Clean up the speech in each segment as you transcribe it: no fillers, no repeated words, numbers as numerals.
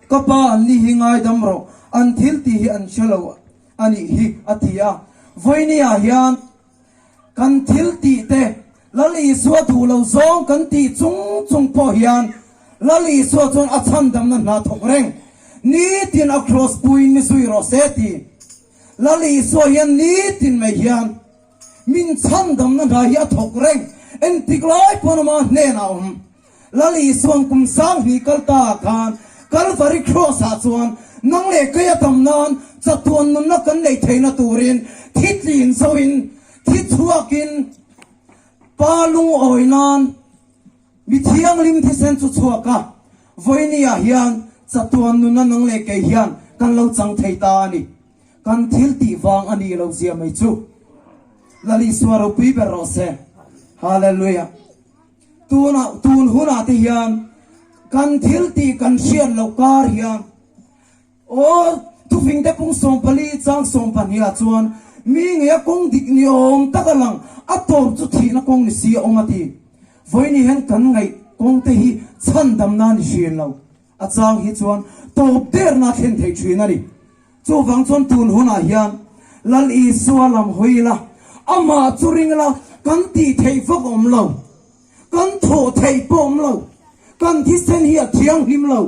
Ka pa an ni hi ngaidam rawh, an thil tih hi an hre lo a nih hi, a ti a. Vawinia hian kan thil tih te Lal Isua duh lo zawng kan tih chung chung pawh hian Lal Isua chuan a chhandamna hna thawk reng nitin a kraws puiin mi zui rawh se ti. Lal Isua hian nitin mai hian min chhandamna hna hi a thawk reng engtik lai pawn ama hnenah a awm. Lal Isuan kum sang hnih kal ta ah khan Kalvari Cross ah chuan nang leh kei a tam nan chatuan nunna kan neih theihna turin thi tlin zo in thi chhuak in Pa lungawi nan mi thianghlim thisen chu chhuak a, vawiini ah hian chatuan nunna nang leh kei hian kan lo chang thei ta a ni. Kan thil tih vang a nih lo zia mai chu Lal Isua ropui ber rawh se. Hallelujah. Tunah, tun hunah te hian kan thil tih kan hriat loh kar hian aw thufing te pung 14 chang 12 ah chuan mi ngei a kawng dik ni awm tak a lang, a tawp chu thihna kawng ni si a awm a ti. Vawiin hian kan ngaih kawng te hi chhandamna ni hrin lo, a chang hi chuan tawp derna a thlen thei thin a ni. Chuvang chuan tun hunah hian Lal Isua lam hawi ila, amah chu ring ila, kan tih theih vak awm lo, kan thawh theih pawh awm lo, kan thisen hi a thianghlim lo.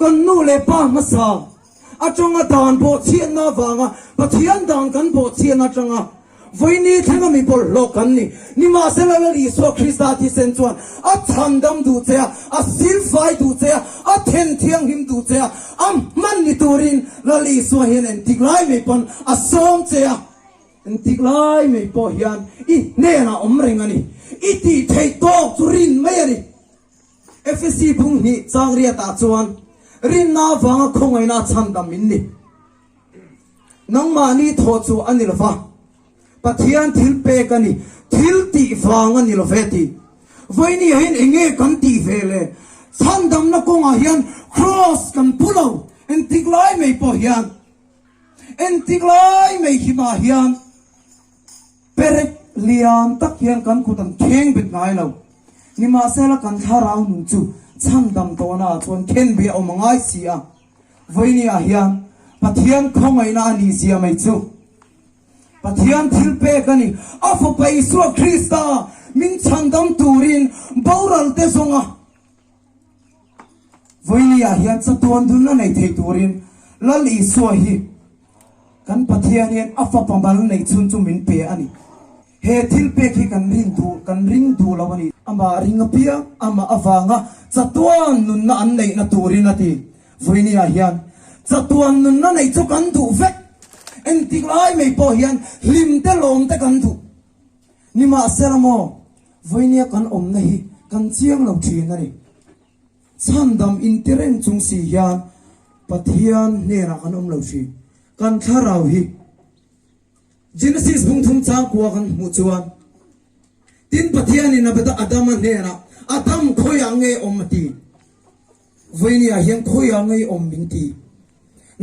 Kan nu leh pa hmasa atanga dan bawhchhiatna avanga Pathian dan kan bawhchhiatna atanga Vawiini thlenga mi bawlhhlawh kan ni. Nimahsela Lal Isua Krista thisen chuan a chhandam duh che a, a silfai duh che a, a then thianghlim duh che a, a hman ni turin Lal Isua hian entik lai mai pawn a sawm che a, entik lai mai pawh hian i hnenah awm reng a ni. I tih theih tawk chu rin mai a ni. Efesi phung hnih chang riatah chuan rinna avanga khawngaihna a chhandam min ni. Nangmahni thawh chu a ni lova, Pathian thil pek a ni, thil tih vang a ni lo ve tih. Vawiini hian eng nge kan tih ve le? Chhandamna kawngah hian kraws kan pu lo, entik lai mai pawh hian, entik lai mai himah hian perek lian tak hian kan kut an kheng bet ngai lo. Nimahsela kan thlarau nun chu chhandam tawhnaah chuan khenbeh a awm a ngai si a. Vawinia hian Pathian khawngaihna a nih zia mai chu Pathian thil pek a ni. A Fapa Isua Krista min chhandam turin boral te zawnga Vawinia hian chatuan dunna nei thei turin Lal Isua hi kan Pathian hian a Fapa mal neih chhun chu min pe a ni. He thil pek hi kan rin duh, kan ring duh lo a ni. Amah ring apiang, amah avanga chatuan nunna an neihna turin a ti. Vawinia hian chatuan nunna neih chu kan duh vek. Engtik lai mai pawh hian hlim te lawm te kan duh. Nimahsela maw, vawinia kan awmna hi kan chiang lo thin a ni. Chhandam inti reng chung si hian Pathian hnenah kan awm lo thin. Kan thlarau hi Genesis bung thum changkua kan hmuh chuan tin Pathianin Adama hnenah, Adam khawiah nge awm a ti? Vawinia hian khawiah ngei awm min ti?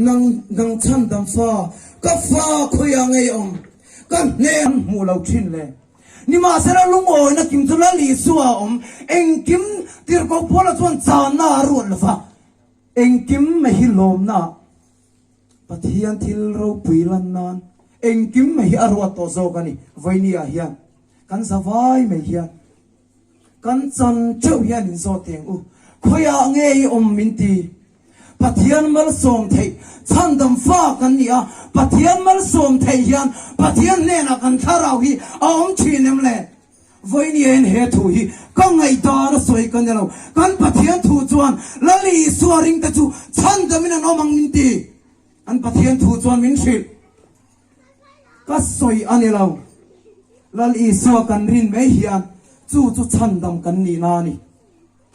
Nang nang chhandam fa, ka fa khawiah ngei awm? Ka hne an hmuh lo thin le. Nimahsela lungawina kim chu Lal Isua a awm, engkim tirhkoh Paula chuan channa a ruat lo va, engkim mai hi lawmna ah Pathian thil ropui lan nan engkim mai hi a ruat tawh zawk a ni. Vawinia hian kan zavai mai hian Kan chan teuh hian in zawt teng u, khawiah nge i awm min ti? Pathian malsawm theih chhandam fa kan ni a, Pathian malsawm theih hian Pathian hnenah kan thlarau hi a awm thin em le? Vawinia in he thu hi ka ngaihdan a sawi ka ni lo, kan Pathian thu chuan Lal Isua ringte chu chhandamin an awm ang min ti. Kan Pathian thu chuan min hrilh. Ka sawi a ni lo. Lal Isua kan rin mai hian chu chu chhandam kan nihna a ni.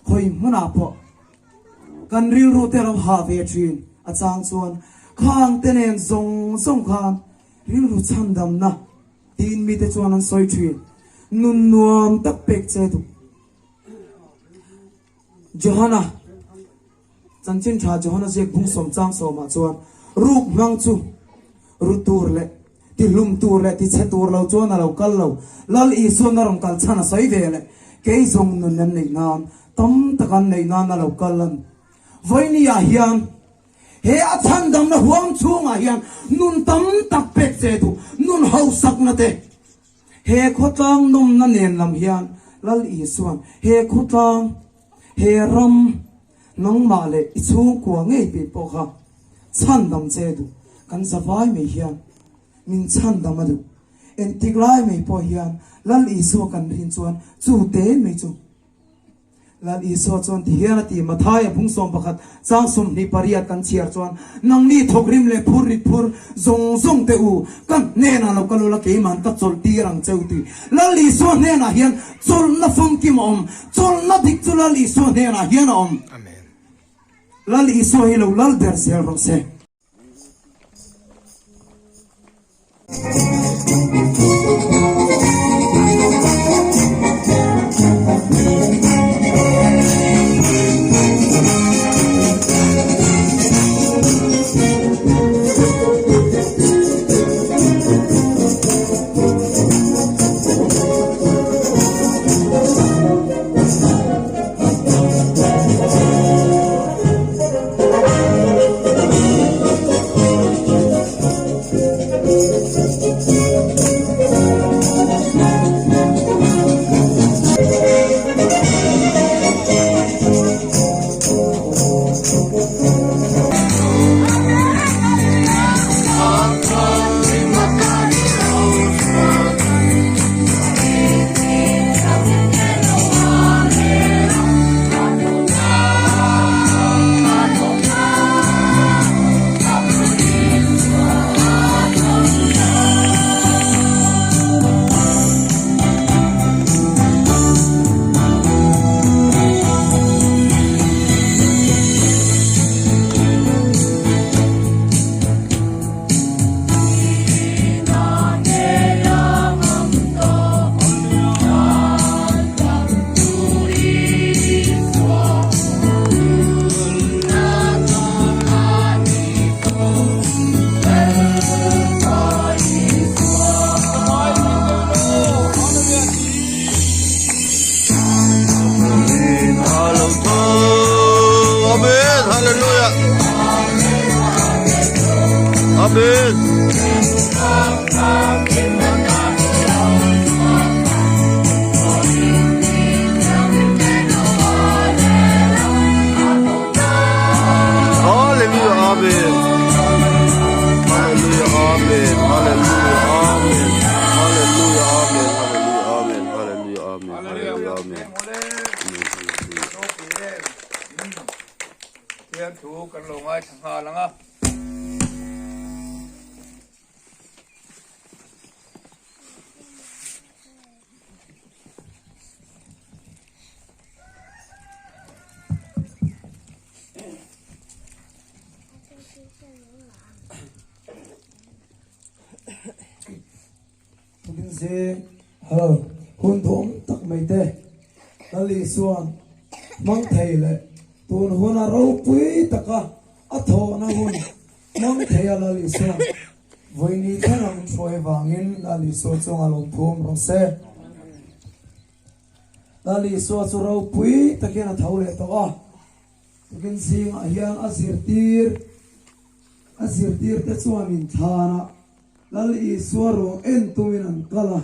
Khawi hmunah pawh kan rilru te lo hah ve thin a chang chuan khang te nen zawng zawng khan rilru chhandamna tiin mite chuan an sawi thin. Nun nuam tak pek che duh. Johana. Chanchin tha Johana ziak bung sawm chang sawmah chuan ruk hmang chu ru tur leh tihlum tur leh tichhe tur lo chuan a lo kal lo. Lal Isuan a rawn kal chhan a sawi ve leh kei zawng nun an neih nan tam tak an neih nan a lo kal a ni. Vawinia hian he a chhandamna huam chhungah hian nun tam tak pek che duh nun hausakna te he khawtlang nawmna nen lam hian Lal Isuan he khawtlang He ram nangmah leh i chhungkua ngei peh pawh kha chhandam che duh. Kan zavai mai hian min chhandam a duh. Entik lai mai pawh hian Lal Isua kan rin chuan chu te mai chu Lal Isua chuan ti hian a ti, Mathaia phung 11 chang 28 kan chhiar chuan, Nangni thawkrim leh phur rit phur zawng zawng te u, ka hnenah lo kal ula keima'n ka chawlh tir ang che u tih. Lal Isua hnenah hian chawlhna famkim a awm. Chawlhna dik chu Lal Isua hnenah hian a awm. Lal Isua hi lo lal ber zel rawh se. zing hello hun duhawm tak mai te Lal Isua'n hmang thei leh tun huna ropui taka a thawhna hun hmang thei a Lal Isua'n vawiini thleng a min hruai vangin Lal Isua chunga lawmthu awm rawh se. Lal Isua chu ropui takin a tho leh tawh a, tukin zingah hian a zirtir a zirtirte chuanin thlanah Lal Isua ruang en tumin an kal a,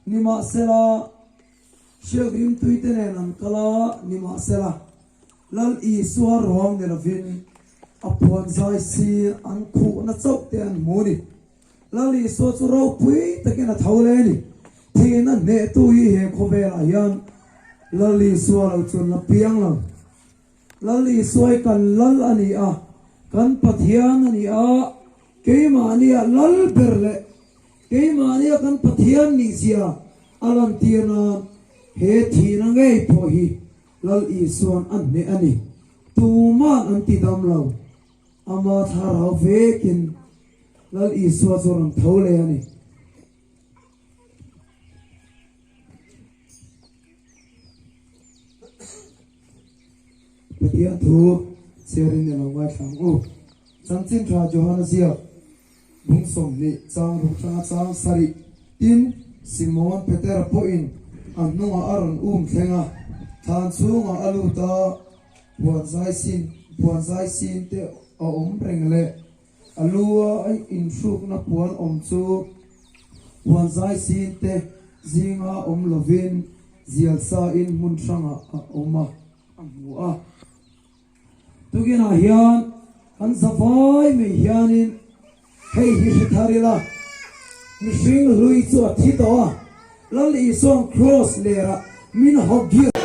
nimahsela hriak rimtuite nen an kal a, nimahsela Lal Isua ruang ni lovin a puanzai sir an khuhna chauh te an hmu a ni. Lal Isua chu ropui takin a tho leh a ni. Thihna hnehtu hi he khawvelah hian Lal Isua lo chun la piang lo. Lal Isua hi kan Lal a ni a, kan Pathian a ni a, keimahnia Lal ber leh keimahnia kan Pathian nihzia a lantir nan he thihna ngei pawh hi Lal Isua'n a hneh a ni. Tuma'n an ti dam lo. Ama thlarau vekin Lal Isua chu rawn tho leh a ni. Pathian thu chhiarin i lo ngaithla ang u. Chanchin Tha Johana ziak bung 20 chang ruk tanga chang sarih tin Simon Petera pawhin a hnungah a rawn um thleng a, thlan chhungah a lut a, Puan zai sin puan zai sin te a awm reng leh a lu a inhrukna puan awm chu puan zai sin te zinga awm lovin zial sa in hmun hrangah a awm a a hmu a. Tukinah hian kan zavai mai hianin hei hi hre thar ila mihring hlui chu a thi tawh a, Lal Isua'n Kraws lerah min hawk gir.